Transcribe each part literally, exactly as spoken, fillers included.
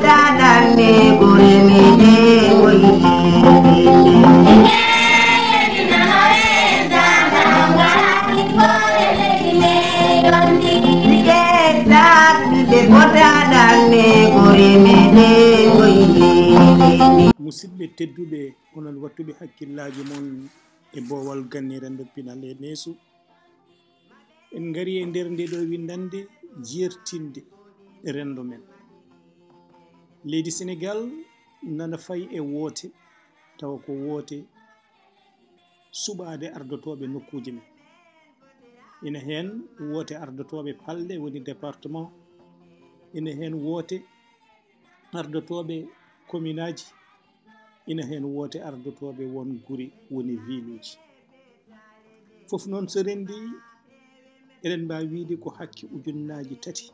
Daɗanne ɓuri mi ɗeewoyi. Musidɓe tedduɓe, onon wattuɓe hakkillaaji mon e boowal gannirande pinal e neesu. En ngari e nder nde ɗo winndannde jeertinde renndo men. Leydi Senegaal nana fayi e woote, tawa ko woote suɓaade ardotooɓe nokkuuji men. Ina heen woote ardotooɓe palɗe, woni département, ina heen woote ardotooɓe kominaaji, ina heen woote ardotooɓe won guri, woni viluuji. Fof noon so renndii, eɗen mbaawi wiyde ko hakke ujunnaaji tati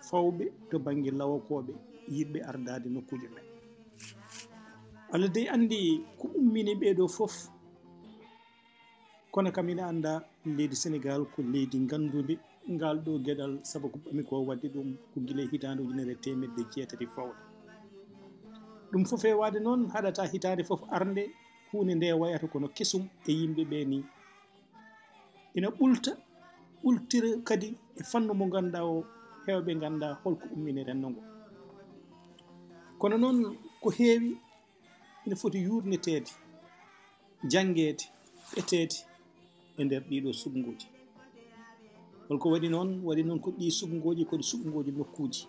fawɓe to bannge lawakooɓe yiɗɓe ardaade nokkuuji men. Allah dey anndi ko ummini ɓee ɗoo fof. Kono kam ina annda leydi Senegaal ko leydi nganndundi ngaal ɗoo geɗal, sabu ko ɓami ko waɗde ɗum ko gila e hitaande ujunere e teemedde jeetati fawde. Ɗum fof e waɗde noon haɗata hitaande fof arnde huunde nde wayata kono kesum e yimɓe ɓee ni. Ina ɓulta, ɓultira kadi e fannu mo ngannduɗaa o, heewɓe nganndaa holko ummini renndo ngo. Kono noon ko heewi ina foti yuurneteede, janngeede, ɓeteede e nder ɗiɗo suɓngooji. Holko waɗi noon? Waɗi noon ko ɗi suɓngooji, ko ɗi suɓngooji nokkuuji.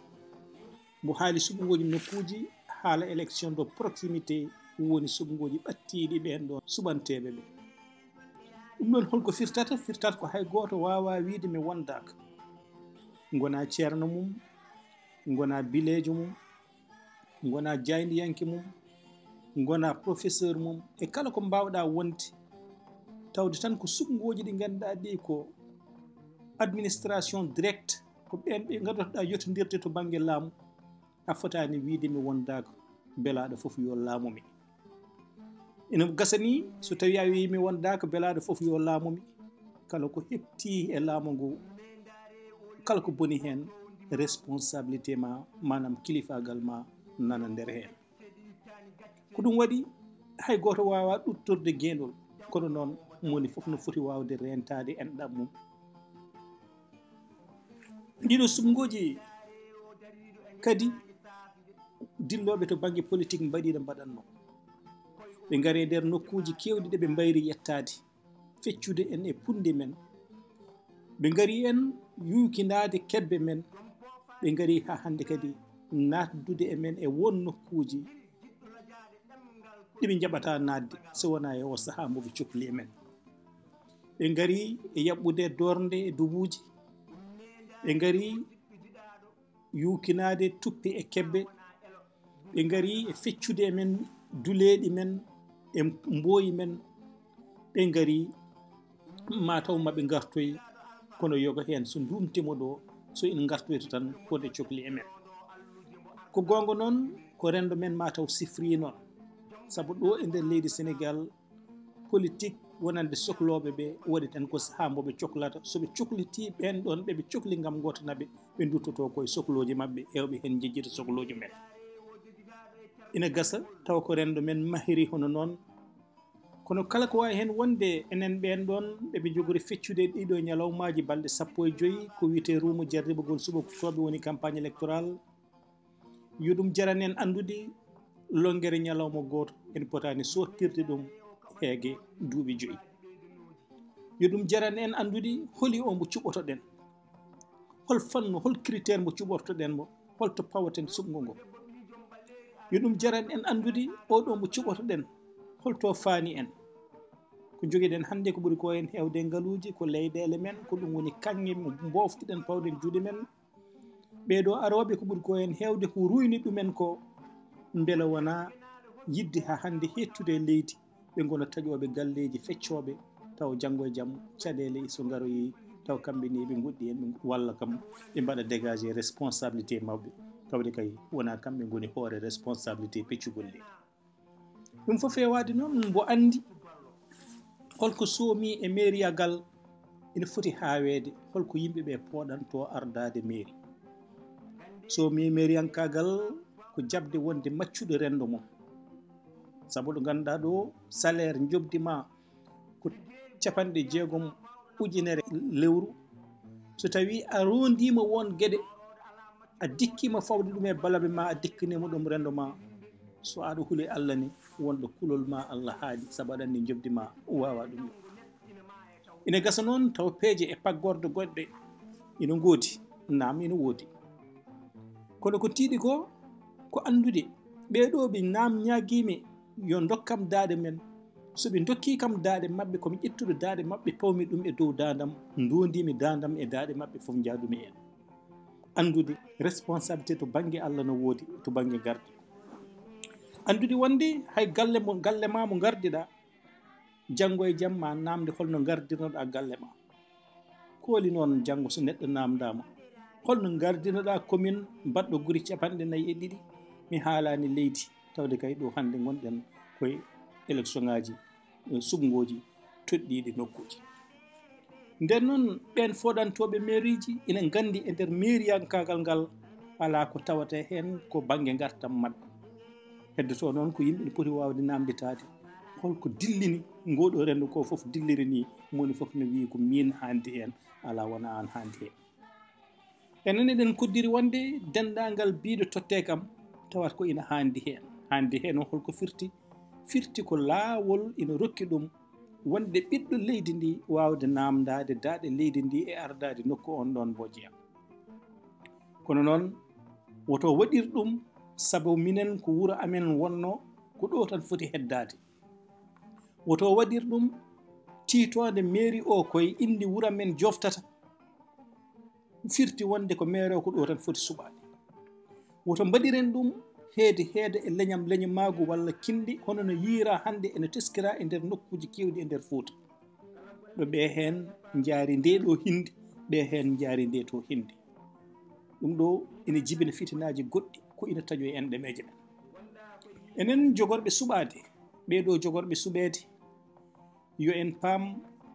Mbo haali suɓngooji nokkuuji, haala élection de proximité, woni suɓngooji ɓattiiɗi ɓeen ɗoon suɓanteeɓe ɓe. Ɗum ɗoon holko firtata? Firtata ko hay gooto waawaa wiyde mi wondaaka. Ngonaa ceerno mum, ngonaa bileejo mum, ngonaa jaayndiyanke mum, ngonaa professeur mum, e kala ko mbaawɗaa wonde, tawde tan ko suɓngooji ɗi ngannduɗaa ɗi ko administration directe, ko ɓeen ɓe ngannduɗaa yottindirde to bannge laamu, a fotaani wiyde mi wondaaka, belaaɗo fof yo laamu mi. Ina gasa ni, so tawii a wii mi wondaaka, belaaɗo fof yo laamu mi, kala ko heɓtii e laamu ngu, kala ko boni heen, responsabilité ma, maanaam kilifaagal ma nana nder heen. Ko ɗum waɗi hay gooto waawaa ɗuttorde geendol, kono noon moni fof no foti waawde reentaade enɗam mum. Ɗiɗo suɓngooji kadi dillooɓe to bannge politik mbaɗiino mbaɗatnoo. Ɓe ngari e nder nokkuuji keewɗi ɗe ɓe mbayri yettaade, feccude en e punndi men. Ɓe ngari en yuukinaade kebbe men. Ɓe ngari haa hannde kadi naatdude e men e won nokkuuji ɗi ɓe njaɓata naatde so wonaa e o sahaa mbo ɓe cokli e men. Ɓe ngari e yaɓɓude doornde e dubuuji. Ɓe ngari yuukinaade tuppi e kebbe. Ɓe ngari e feccude e men duleeɗi men e mbooyi men. Ɓe ngari mataw maɓe ngartoy, kono yoga heen so nduumti mo ɗo, so ina ngartoyta tan wonde cokli e men. Ko goonga noon, ko renndo men mataw sifri noon, sabu ɗo e nder leydi Senegaal, politik wonande soklooɓe ɓe waɗi tan ko sahaa mbo ɓe coklata. So ɓe coklitii ɓeen ɗoon ɓe ɓe cokli ngam ngootana ɓe, ɓe nduttoto koye soklooji maɓɓe, heewɓe heen njejjita soklooji men. Ina gasa taw ko renndo men mahiri hono noon. Kono kala ko waawi heen wonde, enen ɓeen ɗoon ɓe ɓe njogori feccude ɗiɗo ñalawmaaji balɗe sappo e joy, ko wiyetee ruumu jarribagol suɓakotooɓe, woni campagne électorale, yo ɗum jaran en anndude lonngere ñalawma gooto en potaani soottirde ɗum heege duuɓi joy. Yo ɗum jaran en anndude holi o mbo cuɓotoɗen, hol fannu, hol critère mo cuɓortoɗen mo, holto pawaten suɓngo ngo. Yo ɗum jaran en anndude oɗo mo cuɓotoɗen, holto faani en. Ko njogiɗen hannde ko ɓuri ko en heewde ngaluuji, ko leyɗeele men, ko ɗum woni kaŋŋe mo mbooftuɗen pawɗen juuɗe men. Ɓee ɗo arooɓe ko ɓuri ko en heewde ko ruyni ɗumen ko mbele wonaa yiɗde haa hannde heettude e leydi, ɓe ngona taƴooɓe galleeji feccooɓe, taw janngo e jam caɗeele so ngaroyi, taw kamɓe ni ɓe ngoɗɗi en, ɓe walla kam ɓe mbaɗa dégagé responsabilité maɓɓe, tawde kay wonaa kamɓe ngoni hoore responsabilité peccugol leydi. Ɗum fof feewaade noon, mbo anndi holko soomi e meeriyagal ina foti haaweede, holko yimɓe ɓe pooɗanto ardaade meeri. Soomi e meeriyankaagal ko jaɓde wonde maccuɗo renndo mum. Sabu ɗo ngannduɗaa ɗo, salaire njoɓdi ma ko capanɗe jeegom ujunere lewru. So tawii a roondiima won geɗe, a dikkiima fawde ɗum e balabe ma, a dikkaniima ɗum renndo ma, so aɗa huli Allah ni, wonɗo kulol ma Allah haaɗi, sabu aɗa anndi njoɓdi ma waawaa ɗum. Ina gasa noon tawa peeje e paggorde goɗɗe ina ngoodi, naam ina woodi. Kono ko tiiɗi ko, ko anndude ɓee ɗoo ɓe naamnyaagii-mi yo ndokkam daaɗe men. So ɓe ndokkii kam daaɗe maɓɓe, ko mi ƴettuɗo daaɗe maɓɓe, pawmi ɗum e dow daandam, ndoondii-mi daandam e daaɗe maɓɓe fof, njaadu-mi heen. Anndude responsabilité to bannge Allah no woodi, to bannge ngardi. Anndude wonde hay galle mo, galle ma mo ngardiɗaa, janngo e jam ma naamnde hol no ngardirnoɗaa galle ma. Kooli noon janngo so neɗɗo naamndaama, hol no ngardirnoɗaa commune baɗɗo guri capanɗe nayi e ɗiɗi, mi haalaani leydi, tawde kay ɗo hannde ngonɗen koye électionŋaaji, eh, suɓngooji toɗɗiiɗi nokkuuji. Nden noon, ɓeen fodantooɓe meeriiji ina nganndi e nder meeriyankaagal ngal alaa ko tawata heen ko bannge ngartam maɓɓe. Heddotoo noon ko yimɓe ina poti waawde naamnditaade hol ko dillini ngoo ɗoo renndo, ko fof dilliri ni, moni fof ne wiyi ko miin haandi heen, alaa wonaa aan haandi heen. Enen eɗen koddiri wonde denndaangal biiɗo tottee kam tawata ko ina haandi heen. Haandi heen o holko firti? Firti ko laawol ina rokki ɗum wonde ɓiɗɗo leydi ndi waawde naamndaade daaɗe leydi ndi e ardaade nokku on ɗon mbo jeyaa. Kono noon, woto waɗir ɗum sabu minen ko wuro amen wonno ko ɗo tan foti heddaade. Woto waɗir ɗum tiitoonde meeri o koye inde wuro men joftata. Firti wonde ko meere o ko ɗo tan foti suɓaade. Woto mbaɗiren ɗum heede heede e leñam leñamaagu walla kinɗi, hono no yiira hannde ene teskira e nder nokkuuji keewɗi e nder Fuuta. Ɗo ɓe heen njaari nde ɗo hindi, ɓe heen njaari nde to hindi. Ɗum ɗo ina jibina fitinaaji goɗɗi ko ina taƴo e enɗameeje men. Enen jogorɓe suɓaade, ɓee ɗo jogorɓe suɓeede, yo en paam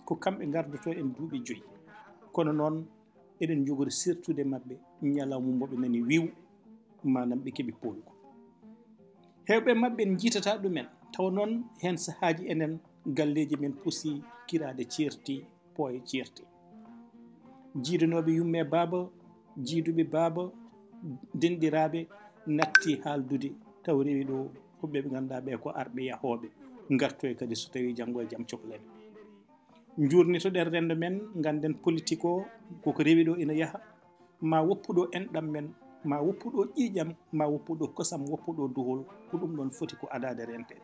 ko kamɓe ngardoto en duuɓi joyi. Kono noon, eɗen njogori sertude maɓɓe ñalawma mbo ɓe nani wiw, maanaam ɓe keɓi poolgu. Heewɓe maɓɓe en njiitata ɗumen, tawa noon heen sahaaji enen galleeji men pusi, kiraaɗe ceerti, pooye ceerti. Jiidanooɓe yumme baaba, jiiduɓe baaba, denɗiraaɓe natti haaldude, tawa rewi ɗo ko ɓe ɓe ngannduɗaa ɓe ko arɓe yahooɓe, ngartoy kadi so tawii janngo e jam cohlen. Njuurnitoɗen renndo men, ngannden politik o koko rewi ɗo ina yaha, ma woppu ɗo enɗam men, ma woppu ɗo ƴiiƴam, ma woppu ɗo kosam, woppu ɗo duhol, ko ɗum ɗon foti ko adaade renteede.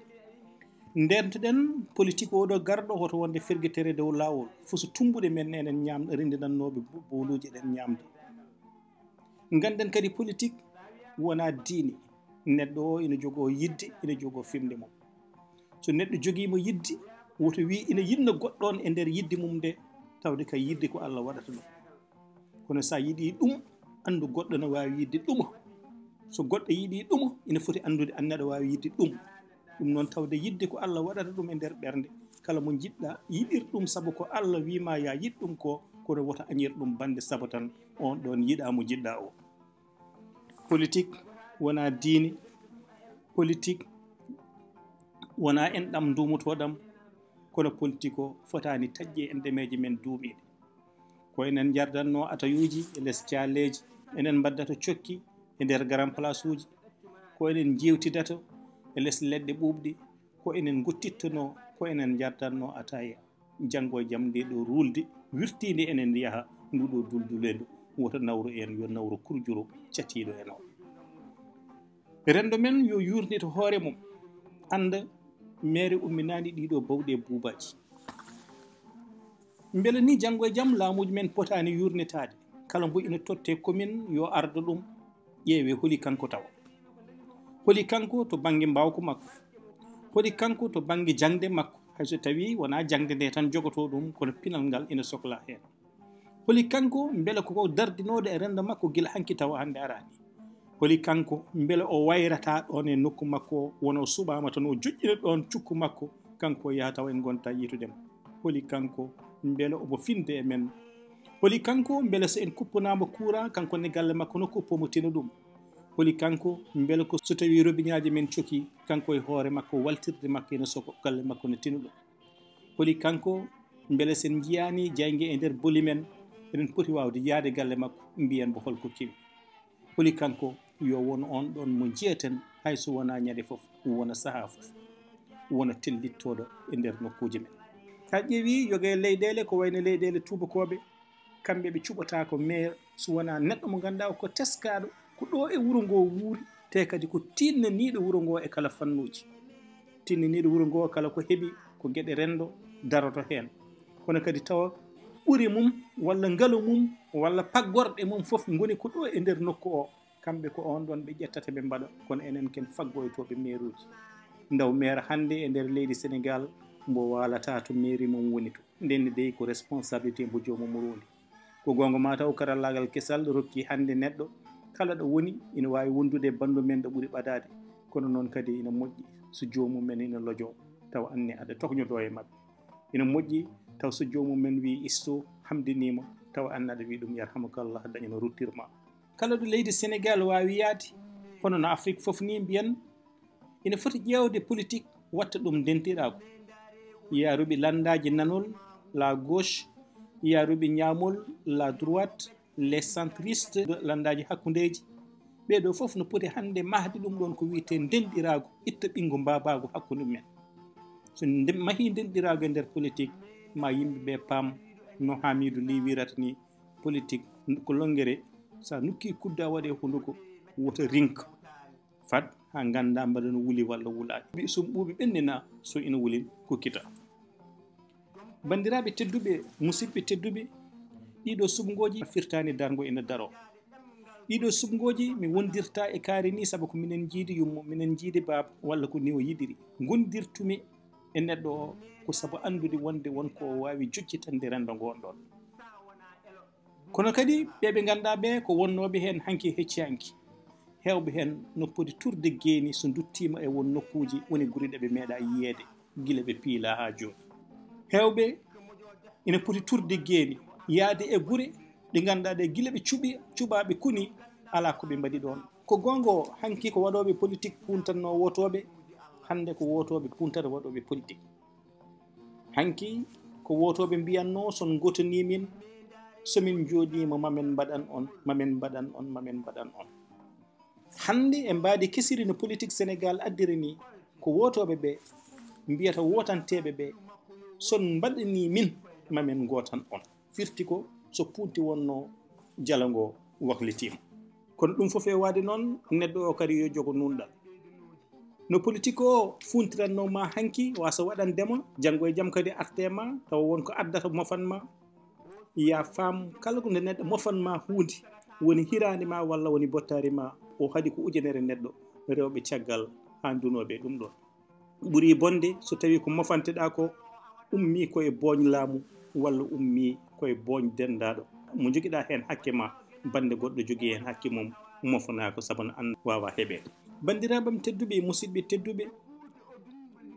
Ndeentoɗen politik o ɗo garɗo hoto wonde fergetere dow laawol, fof so tummbuɗe men enen ñaam-, renndinannooɓe bo-, bowluuji eɗen ñaamde. Ngannden kadi politik wonaa diine. Neɗɗo o ina jogoo yiɗde, ina jogoo fimde mum. So neɗɗo jogiima yiɗde, woto wii ina yiɗno goɗɗo on e nder yiɗde mum nde, tawde kay yiɗde ko Allah waɗata ɗum. Kono so a yiɗii ɗum, anndu goɗɗo no waawi yiɗde ɗuma. So goɗɗo yiɗii ɗuma, ina foti anndude an aɗa waawi yiɗde ɗum. Ɗum noon tawde yiɗde ko Allah waɗata ɗum e nder ɓernde. Kala mo njiɗɗa yiɗir ɗum sabu ko Allah wii ma ya yiɗ ɗum ko, kono woto añir ɗum bannde sabu tan on ɗon yiɗaa mo njiɗɗa o. Politik wonaa diine, politik wonaa enɗam nduumotooɗam, kono politik o fotaani taƴde e enɗameeje men duumiiɗe. Ko enen njardatnoo atayuuji e les caalleeji, enen mbaddata cokki e nder garan palaasuuji, ko enen njeewtidata e les leɗɗe ɓuuɓɗe, ko enen ngottittonoo, ko enen njardatnoo ataya. Janngo e jam nde ɗo ruulde wirtiinde enen yaha ndu ɗo dulduleendu, woto nawru en, yo nawru kurjuro catiiɗo en o. Renndo men yo yuurnito hoore mum, annda meere umminaani ɗiɗo bawɗe buubaaji. Mbele ni janngo e jam laamuuji men potaani yuurnitaade, kala mbo ina tottee commune yo ardo ɗum, ƴeewee holi kanko tawa. Holi kanko to bannge mbaawka makko. Holi kanko to bannge jaŋde makko, hay so tawii wonaa jaŋde nde tan jogotoo ɗum, kono pinal ngal ina soklaa heen. Holi kanko mbele ko ko dardinooɗo e renndo makko gila hanki tawa hannde araani. Holi kanko mbele o wayrataa ɗoon e nokku makko o, wona o suɓaama tan o joƴƴina ɗoon cukku makko, kanko o yaha tawa en ngontaa yiitude mo. Holi kanko mbele omo finde e men. Holi kanko mbele so en kuppanaama courant, kanko ne galle makko no kuppa omo tina ɗum. Holi kanko, mbele ko so tawii robiñaaji men cokii, kanko e hoore makko, waltirde makko ene soko, galle makko ne tinuɗo? Holi kanko, mbele sen njiyaani jaynge e nder boli men, eɗen poti waawde yahde galle makko, mbiyen mbo hol ko kewi? Holi kanko, yo won oon ɗoon mo njiyeten, hay so wonaa ñande fof, wona sahaa fof, wona tellittooɗo e nder nokkuuji men. Sa ƴeewii yoga e leyɗeele ko wayno leyɗeele tuubakooɓe, kamɓe ɓe cuɓataa ko maire so wonaa neɗɗo mo ngannduɗaa ko teskaaɗo, ko ɗo e wuro ngo wuuri, te kadi ko tiinnaniiɗo wuro ngo e kala fannuuji. Tiinnaniiɗo wuro ngo kala ko heɓi ko geɗe renndo daroto heen. Kono kadi tawa ɓure mum walla ngalu mum walla paggorɗe mum fof ngoni ko ɗo e nder nokku o. Kamɓe ko oon ɗoon ɓe ƴettata ɓe mbaɗa, kono enen ken faggoytooɓe meeruuji. Ndaw maire hannde e nder leydi Senegaal mbo waalata to mairie mum woni to. Ndeen ne dey ko responsabilité mbo joomum rondi. Ko goonga ma taw karallaagal kesal rokki hannde neɗɗo kala ɗo woni ina waawi wondude e banndu men ɗo ɓuri ɓadaade. Kono noon kadi ina moƴƴi so joomum men ina lojoo tawa anne aɗa tokñodoo e maɓɓe. Ina moƴƴi taw so joomum men wii isto hamdiniima tawa anne aɗa wii ɗum yarhamukallah daña no ruttirma. Kala ɗo leydi Senegaal waawi yahde, hono no Afrik fof ni mbiyen, ina foti ƴeewde politik watta ɗum ndentiraagu. Yaaruɓe lanndaaji nanol, la gauche, yaaruɓe ñaamol, la droite, les centristes, lanndaaji hakkundeeji. Ɓee ɗoo fof no poti hannde mahde ɗum ɗoon ko wiyetee ndenɗiraagu, itta ɓinngu mbaabaagu hakkunde mumen. So nde mahii ndenɗiraagu e nder politik, ma yimɓe ɓee paam no Hamidou Ly wirata ni, politik ko lonngere, so a nukkii kudda a waɗi e hunnduko, wota rinka. Fad haa nganndaa mbaɗa no wuli walla wulaani. Ɓe sum ɓuuɓi ɓenni na so ina wulin kukkita. Banndiraaɓe tedduɓe, musidɓe tedduɓe, ɗiɗo suɓngooji firtaani darngo ina daro. Ɗiɗo suɓngooji mi wondirta e kaari ni sabu ko minen njiidi yummo, minen njiidi baaba walla ko ni o yiɗiri. Ngondirtumi e neɗɗo o ko sabu anndude wonde won ko o waawi joccitande renndo ngo ɗon. Kono kadi ɓe ɓe ngannduɗaa ɓe ko wonnooɓe heen hanki e hecci hanki. Heewɓe heen no poti turde geeni so nduttiima e won nokkuuji woni gure ɗe ɓe meeɗaa yiyeede gila ɓe piilaa haa jooni. Heewɓe ina poti turde geeni, yahde e gure ɗe ngannduɗaa ɗe gila ɓe cuɓi, cuɓaa ɓe kuni, alaa ko ɓe mbaɗi ɗoon. Ko goonga, hanki ko waɗooɓe politik puntatnoo wootooɓe, hannde ko wootooɓe puntata waɗooɓe politik. Hanki ko wootooɓe mbiyatnoo, so on ngootanii min, so min njooɗiima, ma min mbaɗan on, ma min mbaɗan on, ma min mbaɗan on. Hannde e mbaadi kesiri no politik Senegaal addiri ni, ko wootooɓe ɓe mbiyata wootanteeɓe ɓe, so on mbaɗanii min, ma min ngootan on. Firti ko so punti wonnoo jalo ngo waklitiima. Kono ɗum fof e waade noon, neɗɗo o kadi yo jogo nuunɗal. No politik o funtirannoo ma hanki, wasa waɗan dema, janngo e jam kadi arte ma, tawa won ko addata mofan ma. Ya faam, kala ko nde neɗɗo mofan ma huunde, woni hiraande ma walla woni bottaari ma, o haɗi ko ujunere neɗɗo, rewɓe caggal haa ndunooɓe e ɗum ɗoon. Ɓuri bonde so tawii ko mofanteɗaa ko ummii ko e booñ laamu walla ummii ko e booñ denndaaɗo mo njogiɗaa heen hakke ma, bannde goɗɗo jogii heen hakke mum, mofanaa ko sabu no an waawaa heɓeede. Banndiraaɓe am tedduɓe e musidɓe tedduɓe,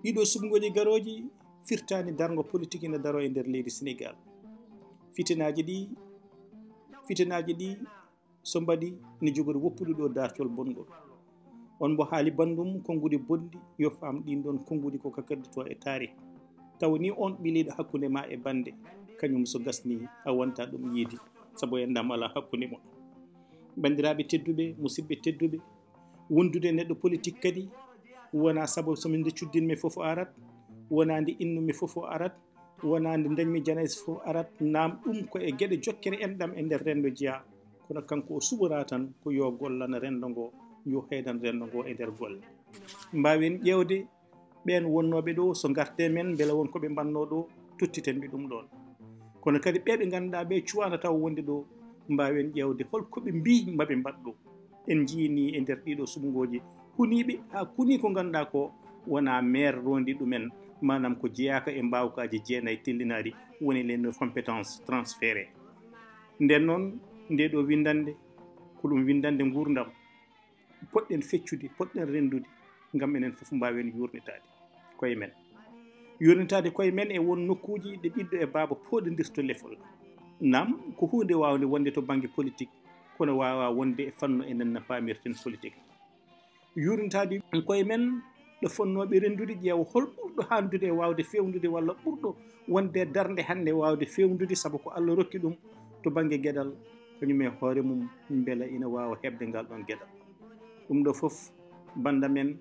ɗiɗo suɓngooji garooji firtaani darngo politik ina daroo e nder leydi Senegaal. Fitinaaji ɗi, fitinaaji ɗi so mbaɗi ne jogori woppude ɗo daartol bonngol. On mbo haali banndum konnguɗi bonɗi, yo faam ɗiin ɗoon konnguɗi ko kakkaditoo e taarih. Tawa ni on ɓiliiɗo hakkunde ma e bannde, kañum so gasni a wonta ɗum yiide, sabu enɗam alaa hakkunde mon. Banndiraaɓe tedduɓe, musidɓe tedduɓe, wondude neɗɗo politik kadi wonaa sabu so min nde cuddinmi fof o arat, wonaa nde innumi fof o arat, wonaa nde dañmi janayis fof arat. Naam, ɗum ko e geɗe jokkere enɗam e nder renndo jeyaa, kono kanko o suɓoraa tan ko yo gollan renndo ngo, yo heedan renndo ngo e nder golle. Mbaawen ƴeewde ɓeen wonnooɓe ɗo, so ngarte men, mbele won ko ɓe mbannoo ɗo, tottiten ɓe ɗum ɗoon. Kono kadi ɓee ɓe ngannduɗaa ɓe cuwaano taw wonde ɗo, mbaawen ƴeewde hol ko ɓe mbii ma ɓe mbaɗ ɗo. En njiyii ni e nder ɗiɗo suɓngooji huniiɓe haa kunii ko ngannduɗaa ko wonaa meer roondi ɗumen, maanaam ko jeyaaka e mbaawkaaji jeenayi tellinaari, woni les neuf compétences transférées. Nden noon, nde ɗo winndannde, ko ɗum winndannde nguurndam. Poɗɗen feccude, poɗɗen renndude, ngam enen fof mbaawen yuurnitaade koye men. Yuurnitaade koye men e won nokkuuji ɗe ɓiɗɗo e baaba pooɗondirta lefol. Naam, ko huunde waawnde wonde to bannge politik, kono waawaa wonde e fannu enen no paamirten politik. Yuurnitaade koye men ɗo fotnooɓe renndude, ƴeewa hol ɓurɗo haandude e waawde feewnude walla ɓurɗo wonde e darnde hannde waawde feewnude, sabu ko Allah rokki ɗum to bannge geɗal, kañum e hoore mum mbela ina waawa heɓde ngal ɗoon geɗal. Ɗum ɗo fof, bannda men,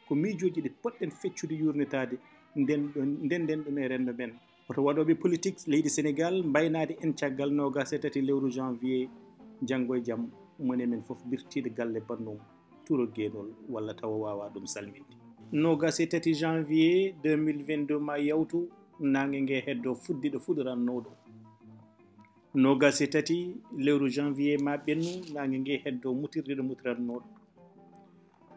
ko miijooji ɗi potɗen feccude yuurnitaade, nden ɗon, ndenden ɗum e renndo men. Woto waɗooɓe politik leydi Senegaal mbaynaade en caggal noogaas e tati lewru janvier, janngo e jam, mone men fof birtiiɗo galle bannum turo geenol walla tawa waawaa ɗum salminde. Noogaas e tati janvier deux mille vingt-deux ma yawtu, naange nge heddoo fuɗdi ɗo fuɗirannoo ɗo. Noogaas e tati lewru janvier ma ɓennu, naange nge heddoo mutirde ɗo mutirannoo ɗo.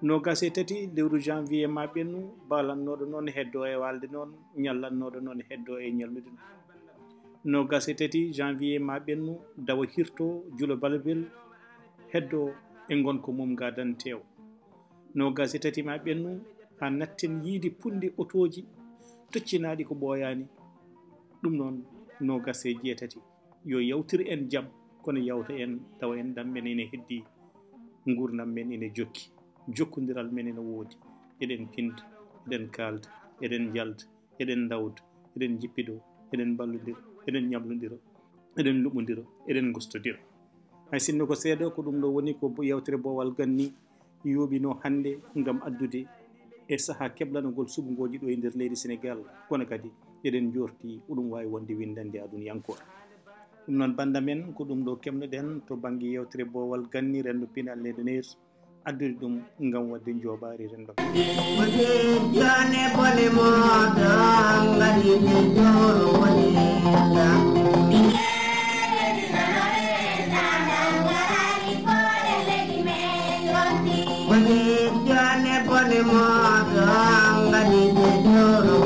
Noogaas e tati lewru janvier ma ɓennu, baalannooɗo noon heddoo e waalde noon, ñallannooɗo noon heddoo e ñallude noon. Noogaas e tati janvier ma ɓennu, dawa hirto, julo balbel, heddoo e ngonka mum ga dan teew. Noogaas e tati ma ɓennu, haa natten yiide punndi otooji toccinaaɗi ko ɓooyaani. Ɗum noon, noogaas e jeetati. Yo yawtir en jam, kono yawta en tawa en ɗam men ene heddii, nguurndam men ene jokki, jokkondiral men ene woodi, eɗen pinda, eɗen kaalda, eɗen njalda, eɗen ndawda, eɗen njippidoo, eɗen mballondira, eɗen ñamlondira, eɗen luɓondira, eɗen ngostondira. Hay sinno ko seeɗa, ko ɗum ɗo woni ko yewtere Boowal Ganni yooɓinoo hannde ngam addude e sahaa keblanogol subngooji ɗo e nder leydi Senegaal, kono kadi eɗen njoorti ko ɗum waawi wonde winndannde adunyankore. Ɗum noon, bannda men, ko ɗum ɗo keɓnoɗen to bannge yewtere Boowal Ganni renndo pinal leydi Niger, addude ɗum ngam waɗde njooɓaari renndo. Jone bone moɗo ngadi de joro woni la. Jone bone moɗo ngadi de joro